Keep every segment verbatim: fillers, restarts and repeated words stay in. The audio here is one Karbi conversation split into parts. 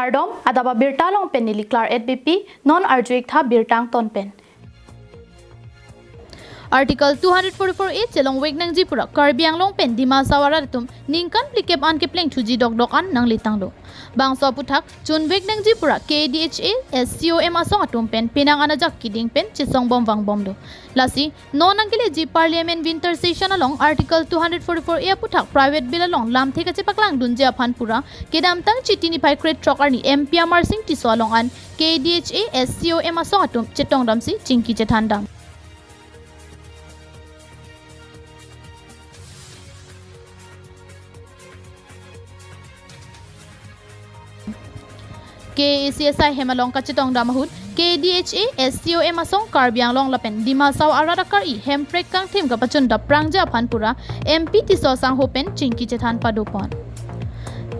Kardom, adap abirta along pen neli Klar et B P, non arju-ik tha birta angton pen. Article two hundred forty-four A chelongvek nangji pura Karbi Anglong pen Dima Hasao arat atum ningkan phlikep an kepleng thuji dokdok an nanglitanglo. Bangso aputhak chunvek nangji pura K D H A, S C O M asong atum pen penang anajak keding pen chesongbom vangbomlo. Lasi non nangkeleji Parliament winter session along Article two hundred forty-four A aputhak private bill along lamthe kachepaklangdunji aphan pura kedamtang Chiti niphai krethrok arni M P Amarsing Tisso along an K D H A, S C O M asong atum chetongdamsi chingki chethandam. K A A C S I hem along kachetongdam ahut, K D H A, S C O M asong Karbi Anglong lapen Dima Hasao arat akari hemprek kangthim kapachun daprangji aphan pura M P Tisso asangho pen chingki chethan padopon.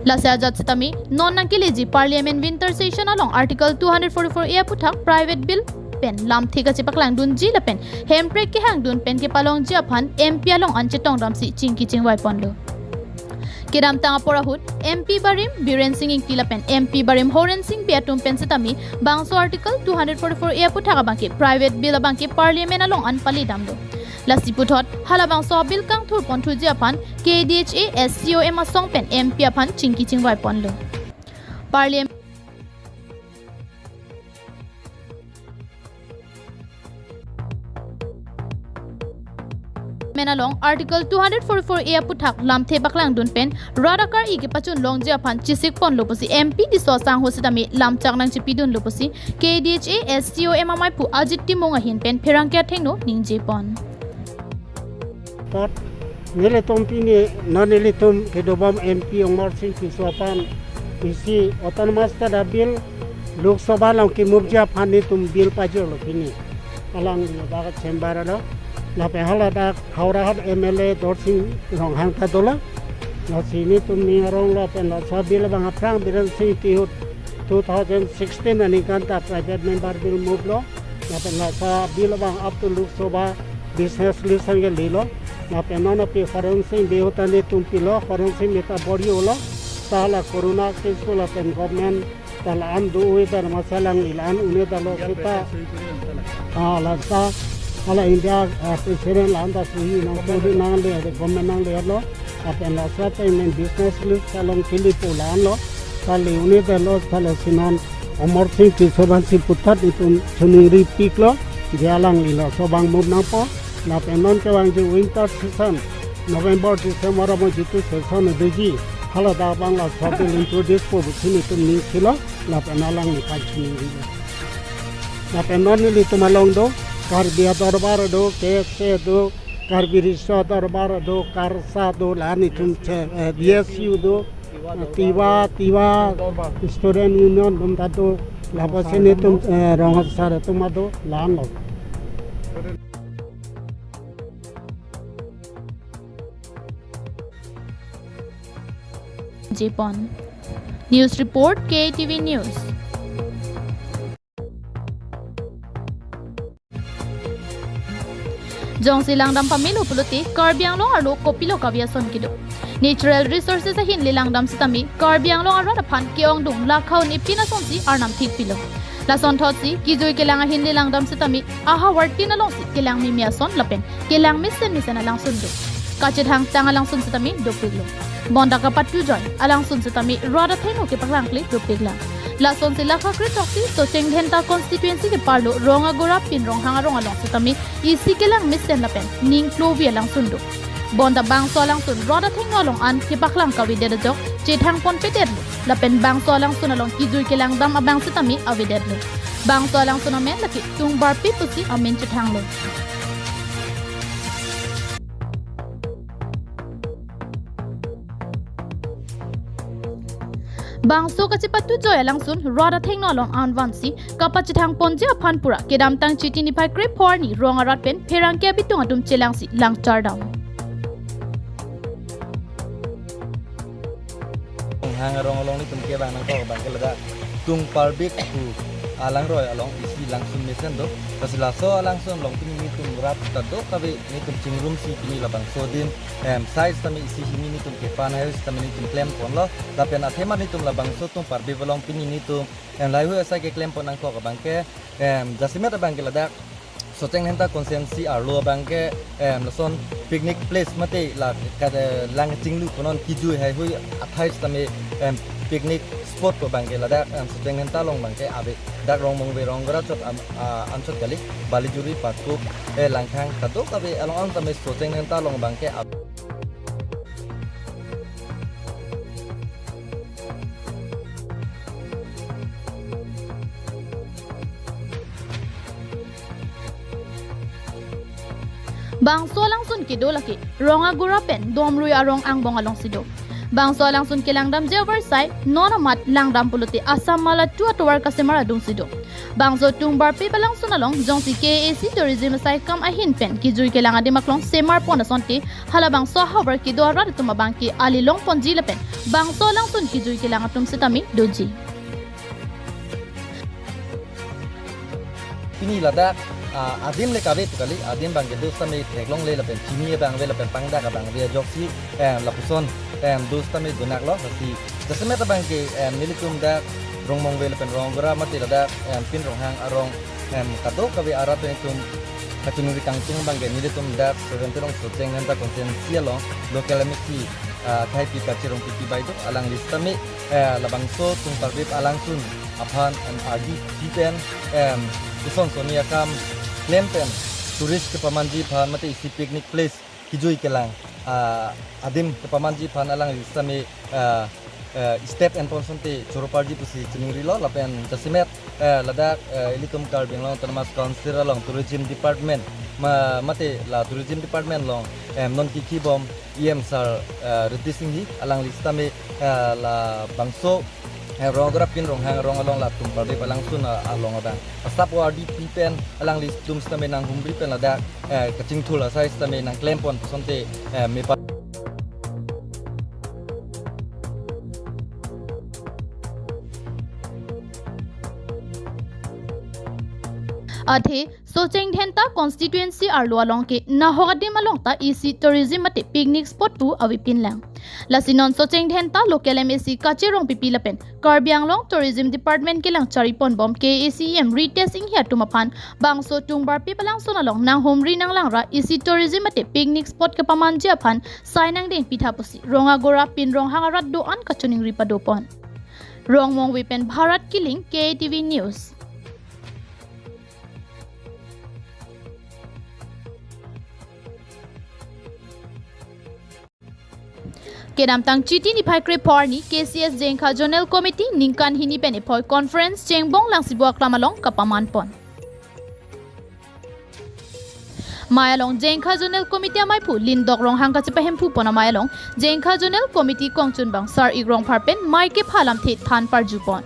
Lasi ajat sitame non nangkeleji Parliament winter session along Article two hundred forty-four A aputhak private bill pen lamthe kachepaklangdunji lapen hemprek kehangdun pen kepalongji aphan M P along an chetongdamsi chingki chingvaiponlo. Kedamtang apor ahut M P barim Biren Singh Ingti lapen M P barim Horen Sing Bey atum pen sitame bangso Article two hundred forty-four A aputhak abangke private bill abangke Parliament along an palidamlo. Lasi puthot halabangso bill kangthurponthuji aphan K D H A, S C O M asong pen M P aphan chingki chingvaiponlo. Parliament along Article two hundred forty-four A aputhak lamthe paklangdun pen rat akari kepachun longji aphan chesikponlo pusi M P Tisso asangho sitame lamchak nangchipidunlo pusi K D H A, S C O M amaiphu Ajit Timung ahin pen pherangke athengno ningjepon. Apot nelitum pini non nelitum kedobom M P Amarsing Tisso aphan isi Autonomous State a-bill Lok Sabha along kemupji aphan nelitum bill pajirlo pini. Alangli ladak chamber along. Lapen haladak Howraghat M L A Dorsing Ronghang ta dolo. Lasi nelitum ning arong lapen laso bill abang aphrang Biren Singh Ingti ahut two thousand sixteen aningkan ta private member bill move lo. Lapen laso bill abang up to Lok Sabha business list anke lelo. Lapen non api Horen Sing Bey ahut ta nelitum pilo, Horen Sing Bey ta bor-ilo. Ta la corona case lapen government ta la-an do-oi ta masa alangli la-an un-edetlo seta. Ah, lasa hala India, ah, president la-an ta suhi nang suhi nangle, government nanglelo. Lapen laso ta inen business list along kelepo la-anlo. Ta le un-edetlo, ta lasi non Amarsing Tisso abangsi puthot nelitum choningripiklo, je alangli laso abang move nangpo. Lapen non kevangji winter session, November, December amo jitu session doji, haladak abang laso bill introduce po pusi nelitum ningsilo, lapen alangli aphan choningrilo. Lapen non nelitum along do, Karbi Adorbar do, K S A do, Karbi Riso Adorbar do, KARSA do, la nelitum che, eh, B S U do, Tiwa, Tiwa Student Union atum ta do, lapusi nelitum, eh, rong asar atum ta do, la-anlo. Jepon. News report, K A T V News. Jongsi langdam pamelo pulote Karbi Anglong arlo kopilo kave ason kedo. Natural resources ahin le langdam sitame Karbi Anglong arat aphan ke-ongdung lakha un-epin asonsi arnam thikpilo. Lasonthotsi kijui kelang ahin le langdam sitame ahavar tin alongsi kelang meme ason lapen kelang mesen mesen alangsun do. Kachethangtang alangsun sitame dopiklo. Bonta kapatujoi alangsun sitame rat athengno kepaklangkle dopiklang. Lasonsi lakha krethroksi Socheng Dhenta constituency keparlo Rong Agora Pinronghang arong along sitame isi kelang mesen lapen ning klovi alangsun do. Bonta bangso alangsun rat athengno along an kepaklang kavedet ajok chethangponpedetlo. Lapen bangso alangsun along kijui kelangdam abang sitame avedetlo. Bangso alangsun amen lake Tungbarpi pusi amen chethanglo. Bangso kachepatujoi alangsun rat athengno along anvansi kapachethangponji aphan pura kedamtang Chiti niphai krepho arni rong arat pen pherangke abitung atum chelangsi langchardam. Hang arong along nelitum kevang nangkok abangke ladak Tungparbik pu alangroi along isi langsun mesen do. Lasi laso alangsun along pini nelitum rat kadokave nelitum chingrumsi pini labangso adim, em, sai sitame isi hini nelitum kepan hai sitame nelitum klemponlo. Lapen athema nelitum labangso atum parbi along pini nelitum, em, laheihui asai keklempon nangkok abangke, em, jasemet abangke ladak Socheng Dhenta constituency arlo abangke, em, lason picnic place mate la kada lang chinglu konon kijui haihui athai sitame, em, picnic spot pu abangke ladak, em, Socheng Dhenta along abangke ave. Dak Rongmongve Ronggora chot am-, a, anchot kali, Balijuri, Pakup, eh, Langkhang kadokave along-an sitame Socheng Dhenta along abangke ave. Bangso alangsun kedo lake Rongagora pen Domrui arong angbong alongsi do. Bangso alangsun kelangdamji avarsai non amat langdam pulote Assam Mala two atovar kasemar adungsi do. Bangso Tungbarpip alangsun along jongsi K A A C tourism asaikam ahin pen kijui kelang adim aklong semarpon asonte halabangso ahavar kedo arat atum abangke ali longponji lapen bangso alangsun kijui kelang atum sitame doji. Pini ladak, ah, adim le kave pu kali, adim abangke do sitame theklongle lapen chini abang ave lapen pangdak abang ave ajoksi, em, lapuson, em, do sitame donaklo, lasi jasemet abangke, em, nelitum dak Rongmongve lapen Rongagora mate ladak, em, Pin Ronghang arong, em, kadokave arat pen itum kachiningri kangtung abangke nelitum dak Seventy Rong Socheng Dhenta constituency along local M A C, ah, Thaipi Kache Rongpipi bai do, alangli sitame, eh, labangso Tungbarpip alangsun aphan, em, ardi pi pen, em, ison soni akam klem pen tourist kepamanji aphan mate isi picnic place kijui kelang, ah, adim kepamanji aphan alangli sitame, ah, eh, step enpon asonte choro parji pusi chiningrilo lapen jasemet, eh, ladak, eh, ilitum Karbi Anglong Autonomous Council along tourism department ma-, mate la tourism department along, em, non kikhibom E M sir, eh, Riddhi Singhi alangli sitame, eh, labangso, eh, Rongagora Pin Ronghang arong along la Tungbarpip alangsun, eh, along abang asap ardi pi pen alanglitum sitame nanghumri pen ladak, eh, kachingthul asai sitame nangklempon pu asonte, eh, mepa. Athe Socheng Dhenta constituency arlo along ke nahok adim along ta isi tourism mate picnic spot pu avepinlang. Lasi non Socheng Dhenta local M A C Kache Rongpipi lapen Karbi Anglong Tourism Department kelang chariponbom K A A C E M Ritesh Enghi atum aphan bangso Tungbarpip alangsun along nanghumri nanglangra isi tourism mate picnic spot kepamanji aphan sai nangdeng pitha pusi Rongagora Pin Ronghang arat do-an kachiningri padopon. Rongmongve pen Bharat Killing, K A T V News. Kedamtang Chiti niphai krepho arni K C S Jengkha Zonal Committee ningkan hini pen ephoi conference Chengbong Langsibo Aklam along kapamanpon. Amei along Jengkha Zonal Committee ameiphu Lindok Ronghang kachepahemphupon amei along Jengkha Zonal Committee kongchunbang Sar-ik Rongphar pen mei kepha alamthe than parjupon.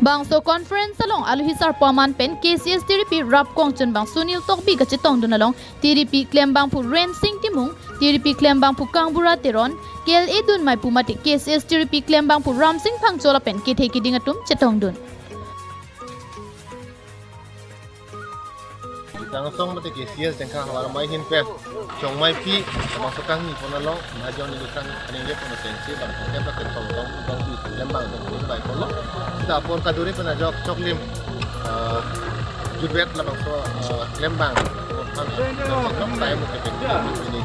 Bangso conference along alohi sarpo aman pen K C S tiripi rap kongchunbang Sunil Tokbi kachetongdun along tiripi klembangphu Rensing Timung, tiripi klembangphu Kangbura Teron, K L A dunmeipu mate K C S tiripi klembangphu Ramsing Phangcho lapen kethe keding atum chetongdun. Kangsong mate K C S Jengkha havar amei ahin pen chongmeipi, bangso kangnipon along, majon ni dukang aningje pon atengsi bang kep la kep tong tong tong pi lembang tong tong bai pon lo. Sita apor kaduri pen ajok choklim, ah, jutvet labangso, ah, lembang. Kan, kan, kan, kan, ini.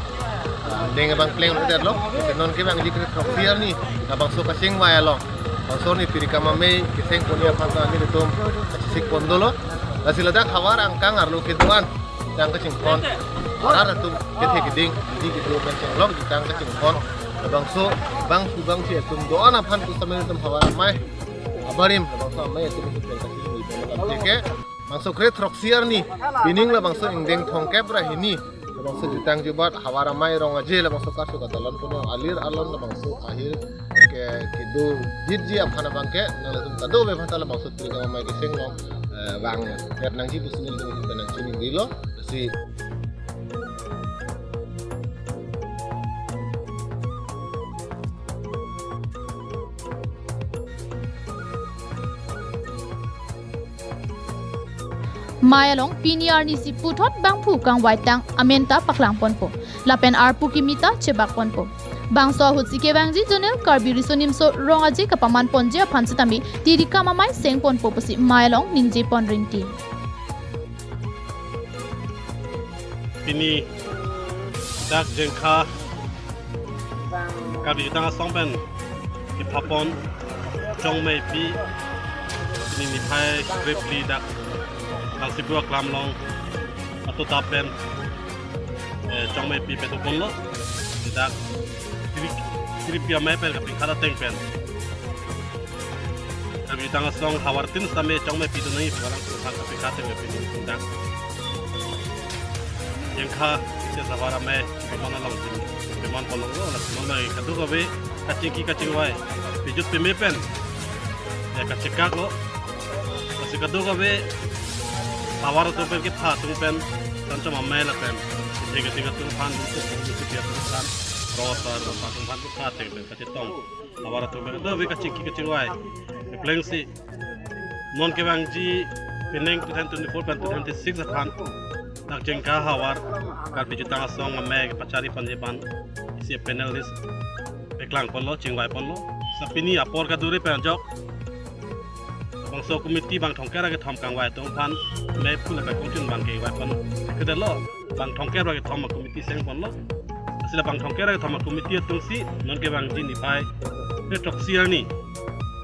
Ah, deng abang pleng lo det lo. Non ke bang jikri throksi arni, labangso kachingvai along. Bangso ni tirikam amei keseng poni aphan ta nelitum kachesik pon dolo. Lasi ladak havar angkang arlo kedo-an tang kachingpon. Arat atum kethe keding, di kedo pen chenglok di tang kachingpon. Bangso bangso bangsi atum do-an aphan tu sitame nelitum havar amei abarim, bangso amei atum tu pen kachingpon. Ke bangso kre throksi arni, pining labangso ingdeng thomkep ra hini. Labangso jutang jubat havar amei rong aje labangso karsu katalon pon alir alon labangso ahir ke kedo jitji aphan abangke nanglitum kadokave aphan ta labangso tirikam amei keseng along, eh, vang vet nangji pusi nelitum nangchiningrilo si. Mei along pini arnisi puthot bangphu kangvaitang amen ta paklangponpo. Lapen arpu kimi ta chebakponpo. Bangso ahutsi kevangji Zonal Karbi Riso Nimso Rong Aje kapamanponji aphan sitame tirikam amei sengponpo pusi mei along ningjepon rinti. Pini dak Jengkha Karbi Jutang Asong pen kephapon Chongmeipi, pini niphai krepli dak Langsibu aklam along atoda pen, eh, Chongmeipi pedoponlo. Dak kiri, kiripi amei pen kapingkhat ateng pen Karbi Jutang Asong havar tin sitame Chongmeipi donangji pu alang suhang kapingkhat ateng pen pini dak Jengkha isi havar amei pemon along pin, pemon polonglo, lasi non amei kadokave kachingki kachingvai pejut peme pen, ya, kachekaklo. Lasi kadokave havar atum pen kepha atum pen, sanchom amei lapen kethek kethek atum aphan, kethek kethek atum aphan, rong asar rong asar atum aphan kepha ateng pen kachetong. Havar atum pen kadokave kachingki kachingvai. Keplengsi non kevangji penang two thousand twenty-four pen two thousand twenty-six aphan dak Jengkha havar Karbi Jutang Asong amei kepachari ponji aphan isi panel list peklangponlo, chingvaiponlo. Sa pini apor kaduri pen ajok bangso committee bang thomkep ra kethom kangvai atum aphan meiphu lapen kongchun bang kevaipon kedetlo. Bang thomkep ra kethom a-committee sengponlo. Lasi la bang thomkep ra kethom a-committee atumsi non kevangji niphai krethroksi arni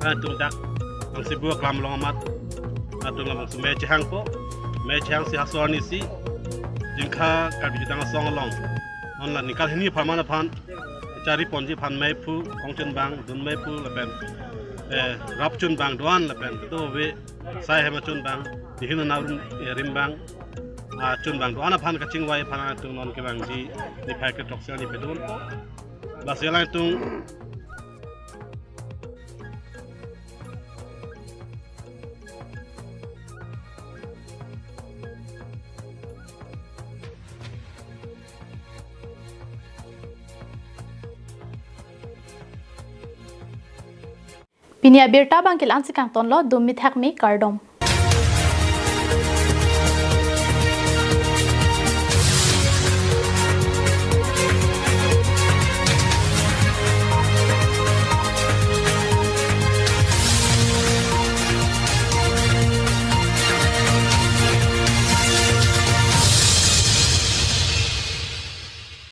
atum dak Langsibu aklam along amat atum labangso mei chehangpo. Mei chehangsi haso arnisi Jengkha Karbi Jutang Asong along non la ningkan hini apharman aphan chari ponji aphan meiphu, kongchun bang, dun meiphu lapen, eh, rapchun bang do-an lapen kadokave sai hem achun bang, nihin anarum, eh, rim bang, ah, chun bang do-an aphan kachingvai aphan atum non kevangji niphai krethroksi arni pedonpo. Lasi alangtum pini abirta bang ke la-ansi kangtonlo, dum mithak me kardom.